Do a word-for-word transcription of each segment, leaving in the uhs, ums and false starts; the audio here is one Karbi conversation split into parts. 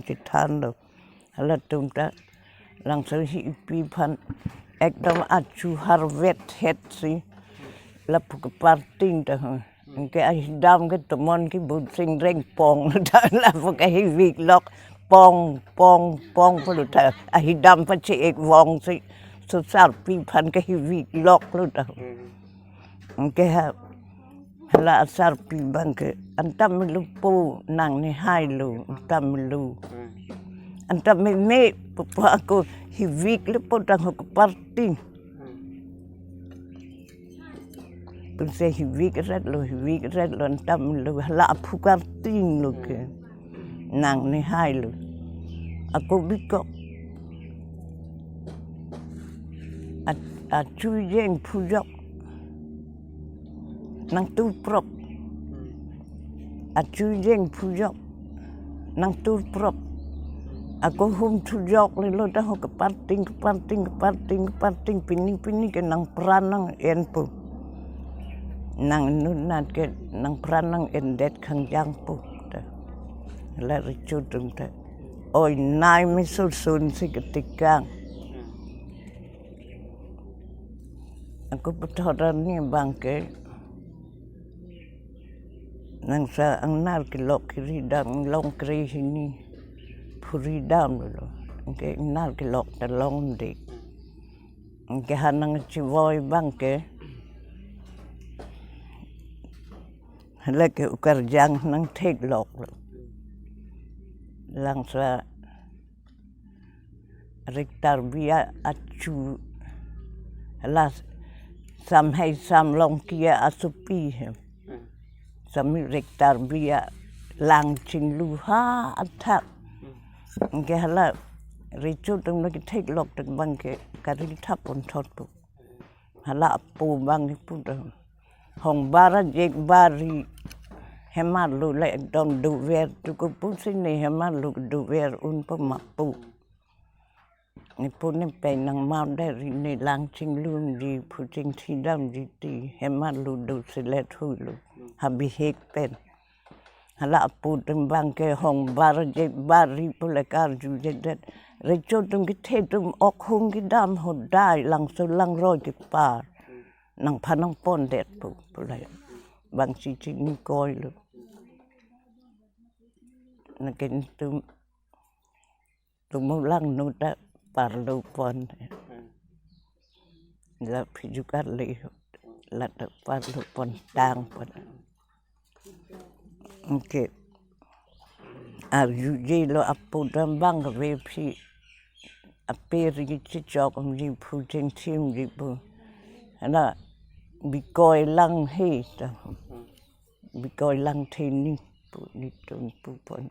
chethan lo. Halatum ta langso hipi aphan ekdom achu harvet het si lapu keparting ta ho. Anke ahidam ke tomon ke bunsing reng pong ta lapu ke hivik lok pong pong pong pulo ta ahidam pache-ek vong si so sarpi aphan ke hivik lok lo ta. Anke ha hala asarpi abang ke antam melu po nangne hai lo antam melu. Antam meme po po ako hivik lo po tang ho keparting. Pensi hivik ret lo hivik ret lo antam melu hala aphu karting lo ke. Nangne hai lo. Ako bikok. A- achu jeng phujok. Nang turprop. Achu jeng phujok. Nang turprop. Ako hum thujok le lo ta ho keparting keparting keparting keparting pini pini ke nang pran nang en po. Nang nunat ke nang pran nang en det khangjang po. Ta. La recho tum ta. Oi nai me susun si ketikang. Ako puthot arni abang ke nang sa angnar kelok kiri dam long kre hini phuri dam lo. Anke angnar kelok ta long de. Anke ha nang chivoi abang ke hala ke ukarjang nang theklok lo. Langso rektar bia achu hala samhai samlong kia asupi he. Sami rektar bia lang chinglu ha athak. Anke hala recho tum lagi theklok tum abang ke karil thap pon thot po. Hala apo abang ke pu ta. Hong bar ajek bari hemar lo le dong dover tu ko pusi ne hemar lo dover un po ma po. Ne po ne pe nang mau dari ne lang chinglum ji phu chingthi dam ji ti hemar lo do selet hu lo. Ha bihek pen. Hala apo tum abang ke hong bar ajek bari pu le karju jedet. Recho tum kethe tum ok hung kedam hodai langso langroi kepar. Nang phan nang pon det po pu le. Bang si chini koi lo. Nang ke tum tum lang nu ta parlo pon. La phiju kar le la ta parlo pon tang pon. Anke arju je lo apo tum abang ke ve phi ape ri chichok um ji phu chingthi um ji pu. Ana bikoi lang he ta. Bikoi lang the ni pu ni tum pu pon.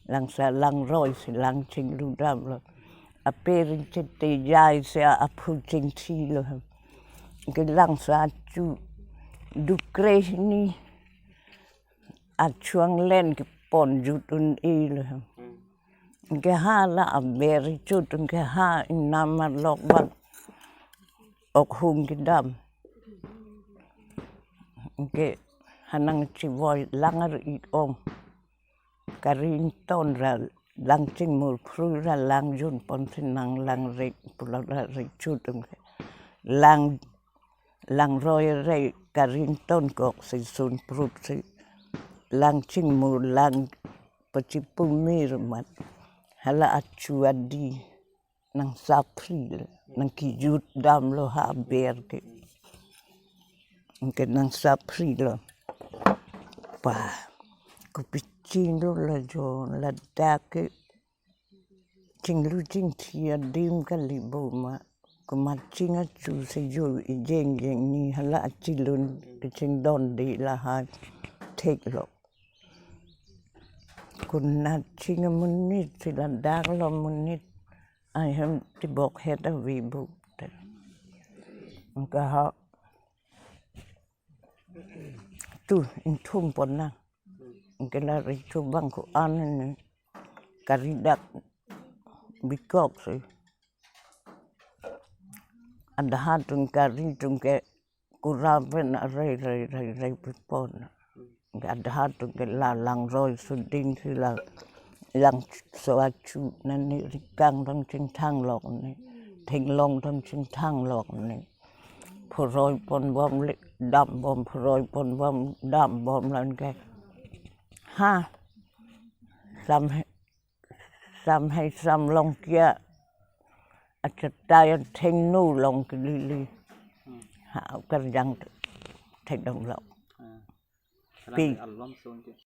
Langso langroi si lang chinglu dam lo. Ape ri chete jai si aphu chingthi lo. Ke langso achu dukre ni achu anglen kepon jut un-e lo. Ke hala aber chut ke ha inam arlok bang ok hung kedam. Ke ha nang chivoi lang ar ik ong. Karin ton ra lang chingmur phru ra lang jun pon si nang lang rek pulo ra rek chut ke. Lang langroi re karin ton kok si sun prup si lang chingmur lang pachipumi rumat. Hala achu adi nang sapri lo, nang kijut dam lo ha aber ke. Ke nang sapri lo. Pa, kopi chinglo lajo ladak ke chinglu chingthi adim kali bo ma. Komat ching achu si jo ijeng jeng ni hala achilun keching don di lahai theklok. Konat ching amonit si ladak lo monit. Ai hem tibok het avi bu. Anke ha tu inthum pon na. Anke la ri chu bang ko an ni. Kari dak bikok si. Adaha tung kari tung ke kura pen rei rei rei rei pipon. Anke adaha tung ke la langroi suding si la Langso achu nani rikang tang chingthang lok ne, thenglong tang chingthang lok ne. Phuroi pon bom le dam bom, phuroi pon bom dam bom lan ke. Ha, sam he, sam he sam long kia. Achatai thengno long ke lili. Ha, kerjang thekdam long. Ah. Pi. Alom song ke.